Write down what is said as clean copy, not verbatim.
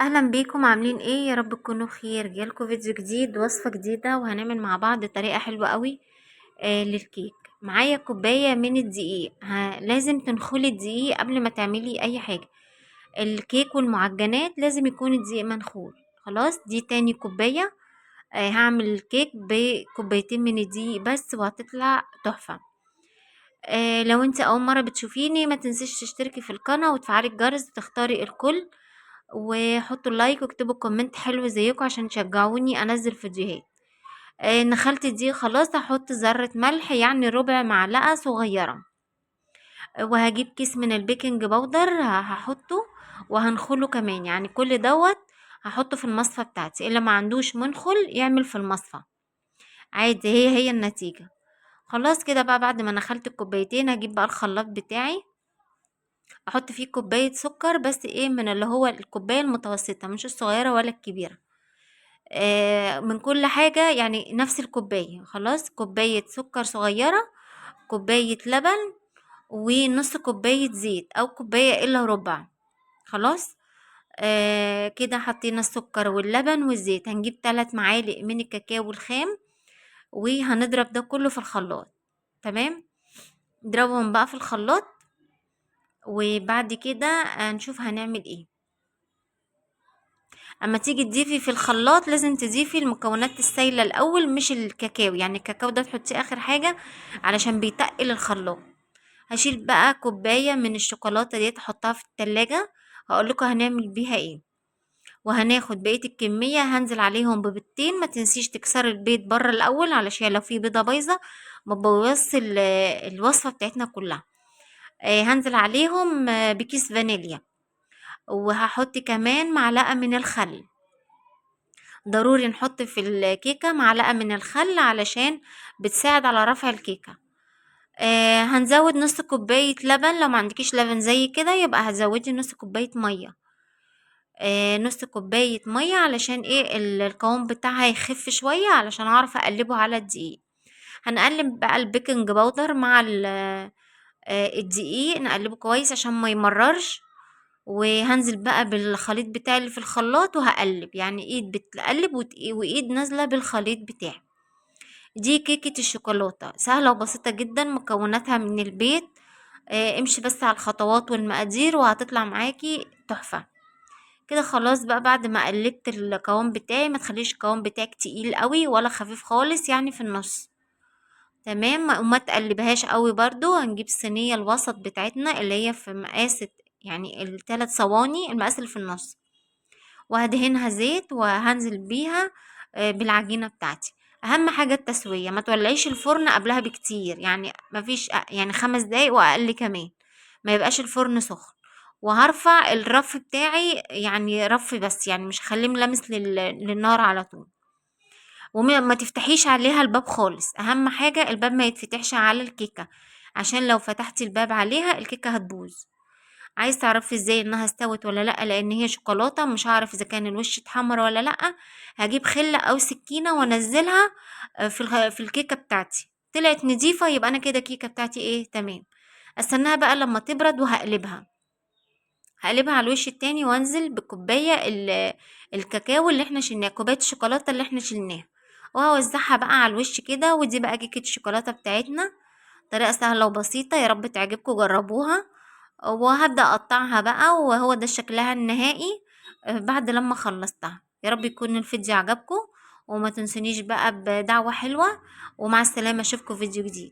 اهلا بيكم، عاملين ايه؟ يا رب تكونوا بخير. جالكم فيديو جديد، وصفة جديدة، وهنعمل مع بعض طريقة حلوة قوي للكيك. معايا كوباية من الدقيق. لازم تنخلي الدقيق قبل ما تعملي اي حاجة. الكيك والمعجنات لازم يكون الدقيق منخول. خلاص، دي تاني كوباية. هعمل الكيك بكوبايتين من الدقيق بس، وهتطلع تحفة. لو انت اول مرة بتشوفيني ما تنسيش تشتركي في القناة وتفعلي الجرس وتختاري الكل، وحطوا ال like واكتبوا comment حلو زيكم عشان تشجعوني انزل فيديوهات. نخلت دي خلاص، هحط ذرة ملح، يعني ربع معلقة صغيرة، وهجيب كيس من ال baking powder هحطه وهنخله كمان، يعني كل دوت هحطه في المصفى بتاعتي. اللي ما عندوش منخل يعمل في المصفى عادي، هي هي النتيجة. خلاص كده بقى، بعد ما نخلت الكوبايتين هجيب بقى الخلاط بتاعي، احط فيه كوباية سكر بس، من اللي هو الكوباية المتوسطة، مش الصغيرة ولا الكبيرة، من كل حاجة يعني نفس الكوباية. خلاص، كوباية سكر صغيرة، كوباية لبن، ونص كوباية زيت او كوباية الا ربع. خلاص، كده حطينا السكر واللبن والزيت. هنجيب 3 معالق من الكاكاو الخام وهنضرب ده كله في الخلاط. تمام، نضربهم بقى في الخلاط، وبعد كده هنشوف هنعمل ايه. اما تيجي تضيفي في الخلاط لازم تضيفي المكونات السايله الاول، مش الكاكاو، يعني الكاكاو ده تحطيه اخر حاجه علشان بيتقل الخلاط. هشيل بقى كوبايه من الشوكولاته ديت احطها في التلاجة، هقول لكم هنعمل بيها ايه. وهناخد بقيه الكميه هنزل عليهم ببيضتين. ما تنسيش تكسري البيض بره الاول علشان لو في بيضه بايظه ما تبوظش الوصفه بتاعتنا كلها. هنزل عليهم بكيس فانيليا، وهحط كمان معلقه من الخل. ضروري نحط في الكيكه معلقه من الخل علشان بتساعد على رفع الكيكه. هنزود نص كوبايه لبن، لو ما عندكيش لبن زي كده يبقى هتزودي نص كوبايه ميه. نص كوبايه ميه علشان القوام بتاعها يخف شويه، علشان اعرف اقلبه على الدقيق. هنقلب بقى ال baking powder مع الدقيق، نقلبه كويس عشان ما يمررش. وهنزل بقى بالخليط بتاعي اللي في الخلاط وهقلب، يعني ايد بتقلب وايد نازله بالخليط بتاعي. دي كيكه الشوكولاته، سهله وبسيطه جدا، مكوناتها من البيت. امشي بس على الخطوات والمقادير وهتطلع معاكي تحفه. كده خلاص بقى، بعد ما قلبت القوام بتاعي، ما تخليش القوام بتاعك تقيل قوي ولا خفيف خالص، يعني في النص. تمام، وما تقلبهاش قوي برضو. هنجيب الصينيه الوسط بتاعتنا اللي هي في مقاس يعني الثلاث صواني، المقاس اللي في النص، وهدهنها زيت وهنزل بيها بالعجينه بتاعتي. اهم حاجه التسويه، ما تولعيش الفرن قبلها بكتير، يعني ما فيش يعني 5 دقايق واقل كمان، ما يبقاش الفرن سخن. وهرفع الرف بتاعي، يعني رف بس، يعني مش هخليه ملامس للنار على طول. وما تفتحيش عليها الباب خالص، اهم حاجه الباب ما يتفتحش على الكيكه، عشان لو فتحتي الباب عليها الكيكه هتبوظ. عايز تعرفي ازاي انها استوت ولا لا، لان هي شوكولاته مش هعرف اذا كان الوش اتحمر ولا لا. هجيب خله او سكينه وانزلها في الكيكه بتاعتي. طلعت نظيفه يبقى انا كده الكيكه بتاعتي تمام. استناها بقى لما تبرد وهقلبها، هقلبها على الوش التاني، وانزل بكوبايه الكاكاو اللي احنا شلناها، كوبايه الشوكولاته اللي احنا شلناها، وهوزعها بقى على الوش كده. ودي بقى كيكه الشوكولاته بتاعتنا، طريقه سهله وبسيطه، يا رب تعجبكم، جربوها. وهبدا اقطعها بقى، وهو ده شكلها النهائي، بعد لما خلصتها. يا رب يكون الفيديو عجبكم، وما تنسونيش بقى بدعوه حلوه، ومع السلامه، اشوفكم في فيديو جديد.